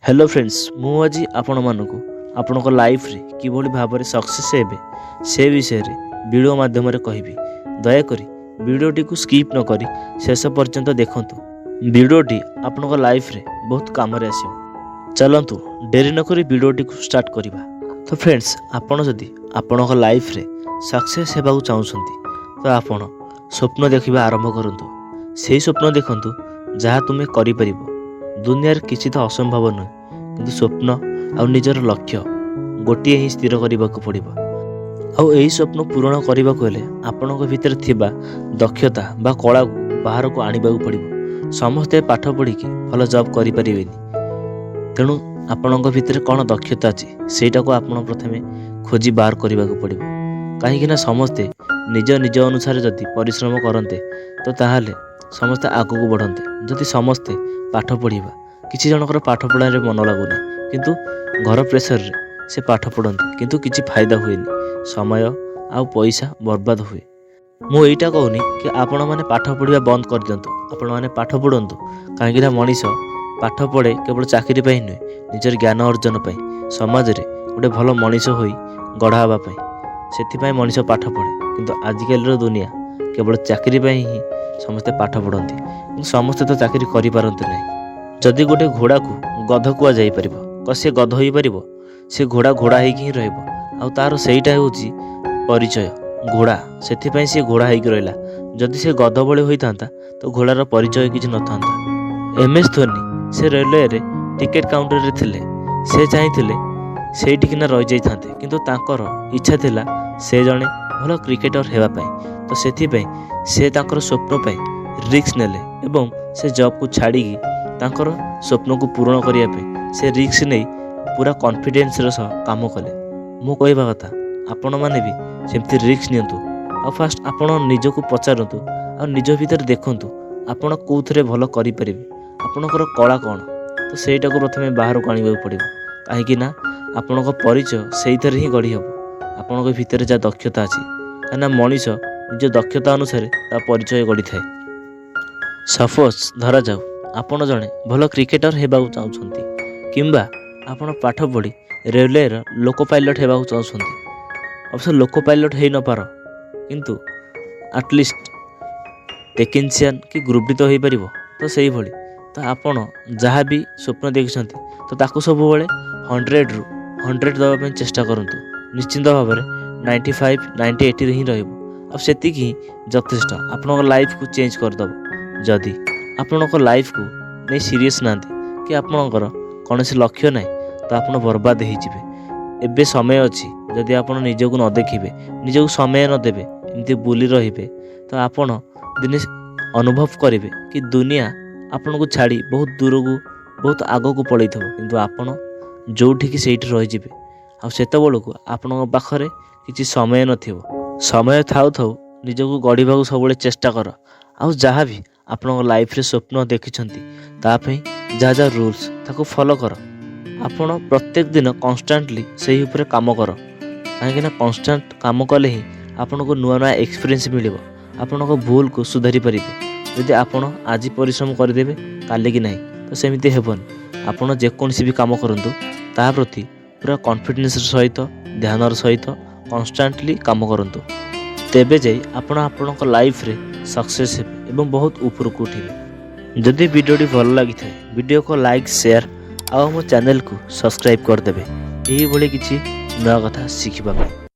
Hello friends, ମୁଁ ଆଜି ଆପଣମାନଙ୍କୁ ଆପଣଙ୍କ ଲାଇଫ୍ରେ କିଭଳି ଭାବରେ ସକ୍ସେସ୍ ହେବେ ସେ ବିଷୟରେ ଭିଡ଼ିଓ ମାଧ୍ୟମରେ କହିବି। ଦୟାକରି ଭିଡ଼ିଓଟିକୁ ସ୍କିପ୍ ନ କରି ଶେଷ ପର୍ଯ୍ୟନ୍ତ ଦେଖନ୍ତୁ। ଭିଡ଼ିଓଟି ଆପଣଙ୍କ ଲାଇଫ୍ରେ ବହୁତ କାମରେ ଆସିବ। ଚାଲନ୍ତୁ, ଡେରି ନକରି ଭିଡ଼ିଓଟିକୁ ଷ୍ଟାର୍ଟ କରିବା। ତ ଫ୍ରେଣ୍ଡସ୍, ଆପଣ ଯଦି ଆପଣଙ୍କ ଲାଇଫ୍ରେ ସକ୍ସେସ୍ ହେବାକୁ ଚାହୁଁଛନ୍ତି, ତ ଆପଣ ସ୍ୱପ୍ନ ଦେଖିବା ଆରମ୍ଭ କରନ୍ତୁ। ସେଇ ସ୍ୱପ୍ନ ଦେଖନ୍ତୁ ଯାହା ତୁମେ କରିପାରିବ। ଦୁନିଆରେ କିଛି ତ ଅସମ୍ଭବ ନୁହେଁ, କିନ୍ତୁ ସ୍ୱପ୍ନ ଆଉ ନିଜର ଲକ୍ଷ୍ୟ ଗୋଟିଏ ହିଁ ସ୍ଥିର କରିବାକୁ ପଡ଼ିବ। ଆଉ ଏହି ସ୍ୱପ୍ନ ପୂରଣ କରିବାକୁ ହେଲେ ଆପଣଙ୍କ ଭିତରେ ଥିବା ଦକ୍ଷତା ବା କଳାକୁ ବାହାରକୁ ଆଣିବାକୁ ପଡ଼ିବ। ସମସ୍ତେ ପାଠ ପଢ଼ିକି ଭଲ ଜବ୍ କରିପାରିବେନି। ତେଣୁ ଆପଣଙ୍କ ଭିତରେ କ'ଣ ଦକ୍ଷତା ଅଛି, ସେଇଟାକୁ ଆପଣ ପ୍ରଥମେ ଖୋଜି ବାହାର କରିବାକୁ ପଡ଼ିବ। କାହିଁକିନା ସମସ୍ତେ ନିଜ ନିଜ ଅନୁସାରେ ଯଦି ପରିଶ୍ରମ କରନ୍ତେ, ତ ତାହେଲେ ସମସ୍ତେ ଆଗକୁ ବଢ଼ନ୍ତେ। ଯଦି ସମସ୍ତେ ପାଠ ପଢ଼ିବା, କିଛି ଜଣଙ୍କର ପାଠ ପଢ଼ାରେ ମନ ଲାଗୁନି, କିନ୍ତୁ ଘର ପ୍ରେସରରେ ସେ ପାଠ ପଢ଼ନ୍ତି, କିନ୍ତୁ କିଛି ଫାଇଦା ହୁଏନି, ସମୟ ଆଉ ପଇସା ବର୍ବାଦ ହୁଏ। ମୁଁ ଏଇଟା କହୁନି କି ଆପଣମାନେ ପାଠ ପଢ଼ିବା ବନ୍ଦ କରିଦିଅନ୍ତୁ। ଆପଣମାନେ ପାଠ ପଢ଼ନ୍ତୁ, କାହିଁକିନା ମଣିଷ ପାଠ ପଢ଼େ କେବଳ ଚାକିରି ପାଇଁ ନୁହେଁ, ନିଜର ଜ୍ଞାନ ଅର୍ଜନ ପାଇଁ, ସମାଜରେ ଗୋଟେ ଭଲ ମଣିଷ ହୋଇ ଗଢ଼ା ହେବା ପାଇଁ। ସେଥିପାଇଁ ମଣିଷ ପାଠ ପଢ଼େ। କିନ୍ତୁ ଆଜିକାଲିର ଦୁନିଆ କେବଳ ଚାକିରି ପାଇଁ ହିଁ ସମସ୍ତେ ପାଠ ପଢ଼ନ୍ତି, କିନ୍ତୁ ସମସ୍ତେ ତ ଚାକିରି କରିପାରନ୍ତି ନାହିଁ। ଯଦି ଗୋଟେ ଘୋଡ଼ାକୁ ଗଧ କୁହାଯାଇପାରିବ, ତ ସେ ଗଧ ହୋଇପାରିବ? ସେ ଘୋଡ଼ା ଘୋଡ଼ା ହେଇକି ହିଁ ରହିବ। ଆଉ ତା'ର ସେଇଟା ହେଉଛି ପରିଚୟ, ଘୋଡ଼ା। ସେଥିପାଇଁ ସେ ଘୋଡ଼ା ହେଇକି ରହିଲା। ଯଦି ସେ ଗଧ ଭଳି ହୋଇଥାନ୍ତା, ତ ଘୋଡ଼ାର ପରିଚୟ କିଛି ନଥାନ୍ତା। ଏମ୍ ଏସ୍ ଧୋନି, ସେ ରେଲୱେରେ ଟିକେଟ୍ କାଉଣ୍ଟରରେ ଥିଲେ। ସେ ଚାହିଁଥିଲେ ସେଇଠିକିନା ରହିଯାଇଥାନ୍ତେ, କିନ୍ତୁ ତାଙ୍କର ଇଚ୍ଛା ଥିଲା ସେ ଜଣେ ଭଲ କ୍ରିକେଟର ହେବା ପାଇଁ। ତ ସେଥିପାଇଁ ସେ ତାଙ୍କର ସ୍ୱପ୍ନ ପାଇଁ ରିସ୍କ ନେଲେ ଏବଂ ସେ ଜବ୍କୁ ଛାଡ଼ିକି ତାଙ୍କର ସ୍ୱପ୍ନକୁ ପୂରଣ କରିବା ପାଇଁ ସେ ରିସ୍କ ନେଇ ପୁରା କନଫିଡେନ୍ସର ସହ କାମ କଲେ। ମୁଁ କହିବା କଥା, ଆପଣମାନେ ବି ସେମିତି ରିସ୍କ ନିଅନ୍ତୁ। ଆଉ ଫାଷ୍ଟ ଆପଣ ନିଜକୁ ପଚାରନ୍ତୁ ଆଉ ନିଜ ଭିତରେ ଦେଖନ୍ତୁ ଆପଣ କେଉଁଥିରେ ଭଲ କରିପାରିବେ, ଆପଣଙ୍କର କଳା କ'ଣ। ତ ସେଇଟାକୁ ପ୍ରଥମେ ବାହାରକୁ ଆଣିବାକୁ ପଡ଼ିବ, କାହିଁକି ନା ଆପଣଙ୍କ ପରିଚୟ ସେଇଥିରେ ହିଁ ଗଢ଼ି ହେବ, ଆପଣଙ୍କ ଭିତରେ ଯାହା ଦକ୍ଷତା ଅଛି। କାହିଁକିନା ମଣିଷ ନିଜ ଦକ୍ଷତା ଅନୁସାରେ ତା ପରିଚୟ ଗଢ଼ିଥାଏ। ସପୋଜ୍ ଧରାଯାଉ ଆପଣ ଜଣେ ଭଲ କ୍ରିକେଟର ହେବାକୁ ଚାହୁଁଛନ୍ତି କିମ୍ବା ଆପଣ ପାଠ ପଢ଼ି ରେଲୱେର ଲୋକୋ ପାଇଲଟ୍ ହେବାକୁ ଚାହୁଁଛନ୍ତି। ଅବଶ୍ୟ ଲୋକୋ ପାଇଲଟ୍ ହେଇନପାର, କିନ୍ତୁ ଆଟଲିଷ୍ଟ ଟେକ୍ନିସିଆନ୍ କି ଗ୍ରୁପ୍ ଡି ତ ହୋଇପାରିବ। ତ ସେଇଭଳି ତ ଆପଣ ଯାହା ବି ସ୍ୱପ୍ନ ଦେଖିଛନ୍ତି, ତ ତାକୁ ସବୁବେଳେ 100ରୁ 100 ଦେବା ପାଇଁ ଚେଷ୍ଟା କରନ୍ତୁ। ନିଶ୍ଚିନ୍ତ ଭାବରେ 95, 90, 80ରେ ହିଁ ରହିବ। ଆଉ ସେତିକି ହିଁ ଯଥେଷ୍ଟ, ଆପଣଙ୍କ ଲାଇଫକୁ ଚେଞ୍ଜ କରିଦେବ। ଯଦି ଆପଣଙ୍କ ଲାଇଫକୁ ନେଇ ସିରିୟସ୍ ନାହାନ୍ତି କି ଆପଣଙ୍କର କୌଣସି ଲକ୍ଷ୍ୟ ନାହିଁ, ତ ଆପଣ ବର୍ବାଦ ହେଇଯିବେ। ଏବେ ସମୟ ଅଛି। ଯଦି ଆପଣ ନିଜକୁ ନ ଦେଖିବେ, ନିଜକୁ ସମୟ ନ ଦେବେ, ଏମିତି ବୁଲି ରହିବେ, ତ ଆପଣ ଦିନେ ଅନୁଭବ କରିବେ କି ଦୁନିଆ ଆପଣଙ୍କୁ ଛାଡ଼ି ବହୁତ ଦୂରକୁ, ବହୁତ ଆଗକୁ ପଳେଇଥିବ, କିନ୍ତୁ ଆପଣ ଯେଉଁଠିକି ସେଇଠି ରହିଯିବେ। ଆଉ ସେତେବେଳକୁ ଆପଣଙ୍କ ପାଖରେ କିଛି ସମୟ ନଥିବ। ସମୟ ଥାଉ ଥାଉ ନିଜକୁ ଗଢ଼ିବାକୁ ସବୁବେଳେ ଚେଷ୍ଟା କର। ଆଉ ଯାହା ବି ଆପଣଙ୍କ ଲାଇଫରେ ସ୍ୱପ୍ନ ଦେଖିଛନ୍ତି, ତା ପାଇଁ ଯାହା ଯାହା ରୁଲ୍ସ, ତାକୁ ଫଲୋ କର। ଆପଣ ପ୍ରତ୍ୟେକ ଦିନ କନଷ୍ଟାଣ୍ଟଲି ସେଇ ଉପରେ କାମ କର, କାହିଁକିନା କନଷ୍ଟାଣ୍ଟ କାମ କଲେ ହିଁ ଆପଣଙ୍କୁ ନୂଆ ନୂଆ ଏକ୍ସପିରିଏନ୍ସ ମିଳିବ, ଆପଣଙ୍କ ଭୁଲକୁ ସୁଧାରି ପାରିବେ। ଯଦି ଆପଣ ଆଜି ପରିଶ୍ରମ କରିଦେବେ, କାଲିକି ନାହିଁ, ତ ସେମିତି ହେବନି। ଆପଣ ଯେକୌଣସି ବି କାମ କରନ୍ତୁ, ତାହା ପ୍ରତି ପୁରା କନଫିଡେନ୍ସର ସହିତ, ଧ୍ୟାନର ସହିତ କନଷ୍ଟାଣ୍ଟଲି କାମ କରନ୍ତୁ। ତେବେ ଯାଇ ଆପଣ ଆପଣଙ୍କ ଲାଇଫରେ ସକ୍ସେସ୍ ହେବେ ଏବଂ ବହୁତ ଉପରକୁ ଉଠିବେ। ଯଦି ଭିଡ଼ିଓଟି ଭଲ ଲାଗିଥାଏ, ଭିଡ଼ିଓକୁ ଲାଇକ୍, ସେୟାର ଆଉ ଆମ ଚ୍ୟାନେଲକୁ ସବସ୍କ୍ରାଇବ୍ କରିଦେବେ, ଏହିଭଳି କିଛି ନୂଆ କଥା ଶିଖିବା ପାଇଁ।